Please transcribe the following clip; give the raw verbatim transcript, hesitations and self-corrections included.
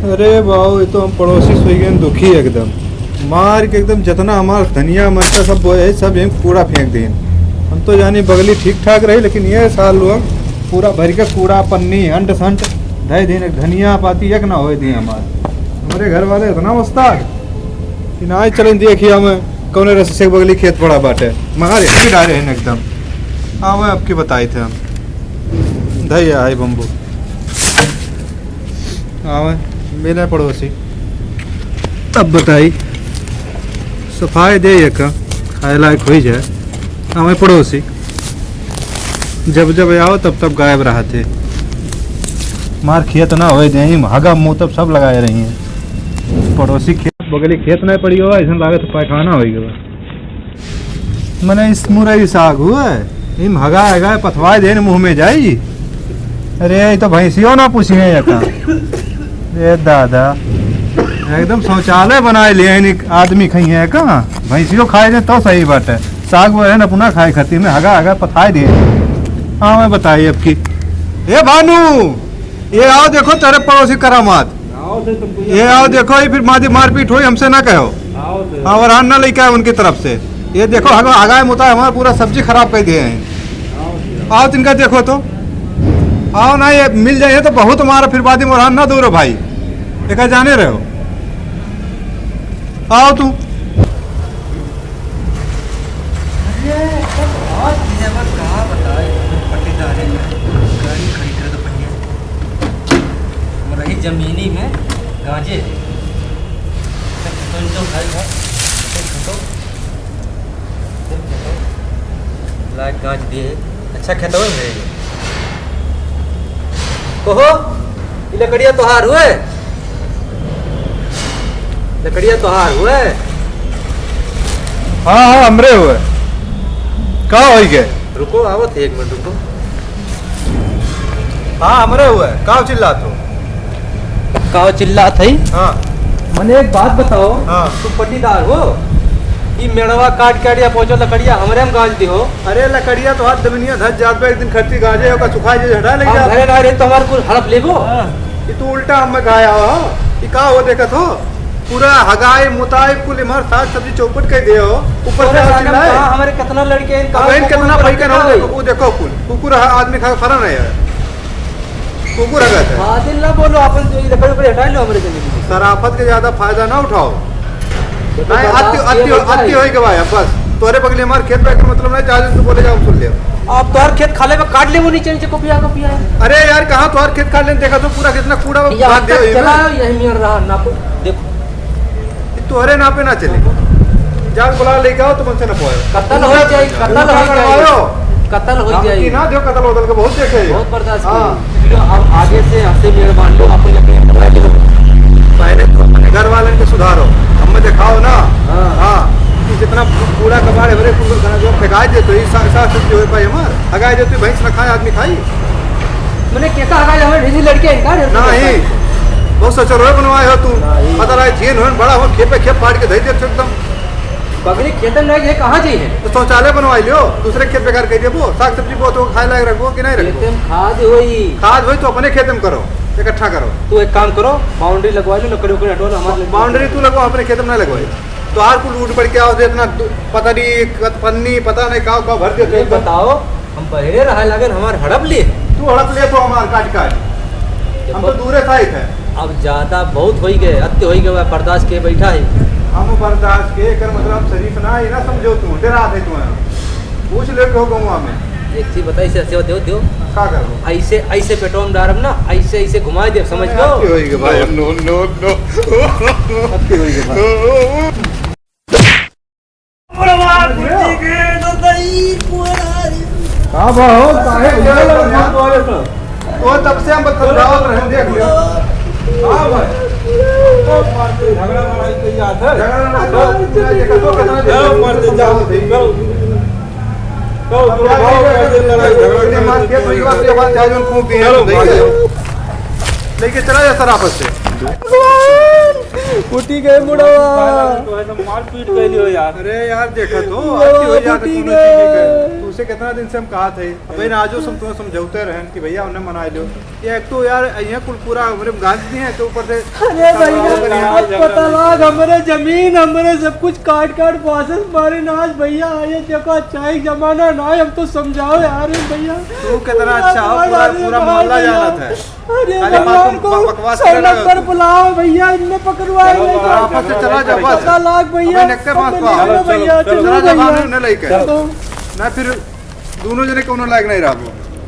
अरे बाबू, ये तो हम पड़ोसी से हुई गए दुखी एकदम। मार के एकदम जितना हमार धनिया मरचा सब बोए है, सब यहीं कूड़ा फेंक देन। हम तो जानी बगली ठीक ठाक रही, लेकिन ये साल लोग पूरा भर के कूड़ा, पन्नी, अंट संट धइ देन। धनिया पाती एक ना होए दी हमार। हमरे घर वाले इतना उस्ताद कि ना ही चलें देखिए हम कौने रस्ते से बगली खेत पड़ा बाटे। मार एक भी डारे हैं एकदम। आवे आपके बताए थे हम। धैया आई बम्बू। आवे, मिले पड़ोसी। अब बताई, सफाई दे ये का, खाए लायक होई जाए। आवे पड़ोसी, जब जब आओ तब तब गायब रहते। मार खेत ना होए दे, हगा मुँह तब सब लगाए रही हैं। पड़ोसी खेत, बगली खेत ना पड़ी हो, ऐसा लागत पैखाना होई गवा। मने इस मुरई साग हुए, इम हगा हगा पथवाए देन मुँह में जाई। अरे, ये तो भैंसियों ना पूछी है ये का। ए दादा, एकदम शौचालय बनाए लिए हैं, इक आदमी खई है का? भैंसियों खाए दे तो सही बात है। साग वो है ना, अपना खाए खातिर में हगा हगा पथाए दे। हाँ, मैं बताई अब की। ए भानु, ये आओ देखो तेरे पड़ोसी करामात। आओ से तुमको ये आओ देखो, ये फिर मादी मारपीट हुई, हमसे ना कहो। आओ से। हाँ, वरहान ना लेके आए उनकी तरफ से। ये देखो, हगा-, हगाए मुताए हमारा पूरा सब्जी खराब कर दिए हैं। आओ से। आओ तिनका देखो तो। आओ ना, ये मिल जाए तो बहुत हमारा, फिर बाद में वरहान ना दो रे भाई। देखा जाने रहे हो। आओ तू। अरे, सब बात ये बस कहाँ बताए, पट्टीदारे में गाड़ी खड़ी कर दो पहिया। हम रही जमीनी में गांजे। सब खेतों में तो खाई था, सब खेतों, सब खेतों। लायक गांज दिए, अच्छा खेतवा में है। कहो, ई लकड़िया तोहार हुए? लकड़िया तोहार हुए? हाँ, हाँ, हमरे हुए। का होई गए? रुको, आवत है, एक मिनट रुको। हाँ, हमरे हुए। का चिल्लात हो? का चिल्लात है? हाँ। मने एक बात बताओ, हाँ। तू पट्टीदार हो? ई मेड़वा काट काट या पहुँचो लकड़िया हमरे हम गांज दिहो। अरे लकड़िया तो हाथ दबनिया धस जात बा, एक दिन खर्ची गांजे ओका सुखा जे हटा ले हम जा। घरे ना रही तो हमार कुल हड़प लेबो। हाँ। कि तू उल्टा हमें खाया हो, कि का हो देखत हो? पूरा हगाई मुताई कुल हमार साग सब्जी चौपट कर दे हो, ऊपर से तोरे और सामने चिल्लाए। कहाँ हमारे कितना लड़के हैं, अब कहाँ इन कुकुर कितना को भाई रखे का ना हो, हैं? देखो, वो देखो कुल, कुकुर हा-, आदमी खा फरा नहीं है। कुकुर हगत है। बादल ना बोलो, अपन जो ये लकड़ी ऊपर हटा लो हमरे जमीन में। शराफत के ज्यादा फायदा ना उठाओ। देखो, नहीं, अति, बर्दाश्त अति, किए बैठा अति है। होई गवा है, बस। तोरे बगले हमार खेत पे एकर मतलब नहीं, चाहे तू बोले जाओ, सुन ले। आप तोहर खेत खाले में काट ले, वो नीचे नीचे कोपिया कोपिया है। अरे यार, कहाँ तोहर खेत खाले में देखा तो पूरा कितना कूड़ा यहाँ बांध तक दिया है चला, यही मेर रहा, ना को-, देखो। तोहरे नापे ना चले। जान बुला लेके आओ, तुम हमसे ना पोए। कत्ल हो जाई, कत्ल हो जाई। कत्ल हो जाई। ना दो कत्ल वतल के बहुत देखे हैं। बहुत बर्दाश्त हाँ। करी। अब आगे से ऐसे मेहरबान लोग अपन अपने पहले तो अपने घर वालन के सुधारो, हमें दिखाओ ना। हाँ। हाँ। कि जितना कूड़ा कबाड़ है, बड़े कूड़ा खाना जो फेंकाए दे, तो ये सा-, सा-, सब्जी होए पाई हमार। हगाए दे, तो भैंस ना खाए, आदमी खाई। मने केका हगाए, हमारे ढेरी लड़के हैं का? नहीं। बहुत सचोर बनवाए हो तू। नहीं। पता लगा, झीन हो, बड़ा हो, खेपे खेप पाड़ के धई दे एकदम। बगली खेतन नहीं है, कहाँ जी है? तो शौचालय बनवाई लियो, दूसरे खेत बेकार कर दिए वो, साग सब्जी बोत हो, खाए लायक रखबो कि नहीं रखबो? खेते में खाद होई। खाद होई तो अपने खेत में करो, इकट्ठा करो। तू एक काम करो, बाउंड्री लगवा लो, लकड़ी उकड़ी हटवा लो, हमारे लिए। बाउंड्री तू लगवा, अपने खेत में ना लगवाई। तो आर कुल उठ बढ़ के आओ, इतना दु-, पता नहीं, कत-, पन्नी, पता नहीं का, का भर देते ये एकदम। बताओ, हम बहरे रहे लागन, हमार हड़प लिए। तू हड़प ले तो हमार काट काट। हम देखो, तो दूरे साइड है। अब ज्यादा बहुत होई गए, अति होई गए, बर्दाश्त के बैठा है। हम बर्दाश्त के, एकर मतलब हम शरीफ ना, ये ना समझो तू, डरा थे तू यहाँ। पूछ ले को गौवा में। एक चीज बताई से, सेवा देव, देव। का करबो? ऐसे, ऐसे पेटवा में डारब ना, ऐसे, ऐसे घुमाई देब, समझ अरे, गयो? अति होई गए भाई। No, no, no, no। अति होई गए भाई। हाँ बा, हो, काहे घूमे लगे फोन तोरे से? तो तब से हम बतलावत रहे, देख लियो। हाँ भाई। तो मारते झगड़ा लड़ाई के याद है? झगड़ा लड़ाई तो देखो, तो कितना जाओ, मारते जाओ, जाओ। तो अब दोनों क्या भाव करें? मारते लड़ाई झगड़ा इतने मार करते खेत में हैं। एक बार, एक बार चाहे जो फूंक दिए, चलो, तो देखिए। भाई। लेके चला जा सर आपस से। भगवान, फूटी गए मुड़वा। तो है तो मारपीट कर लियो यार। अरे यार, देखा तो, मुड़वा आज की वजह से फूटी दोनों गए। चीजें कर। तुझसे कितना दिन से हम कहा थे, अबे ना, आजो हम तुम्हें समझौते रहन कि भैया उन्हें मना लियो। ये एक तो यार, ये कुल पूरा हमरे गांध नहीं है, तो ऊपर से अरे भैया, अरे यार, अब पता लाग, हमरे जमीन, हमरे सब कुछ काट काट वापस मारे ना आज भैया। ये देखो, अच्छा एक जमाना ना है, हम तो समझाओ यार भैया। तू कितना अच्छा हो, पूरा, अरे पूरा मोहल्ला भैया। जानत है। अरे खाली भगवान बात को ब-, बकवास कर रहे हो सड़क पर तुम। बुलाओ भैया, इनमें पकड़वाए चलो, लेके। चलो, आपस से चलो, चला जाओ, चलो, बस। पता लाग भैया, अबे निक्के पास अब पाओ। मिलो भैया, चलो, चलो चला जाओ, भैया। सामने उन्हें लेके। चलो। ना फिर दोनों जने कोनो लायक नहीं रहा।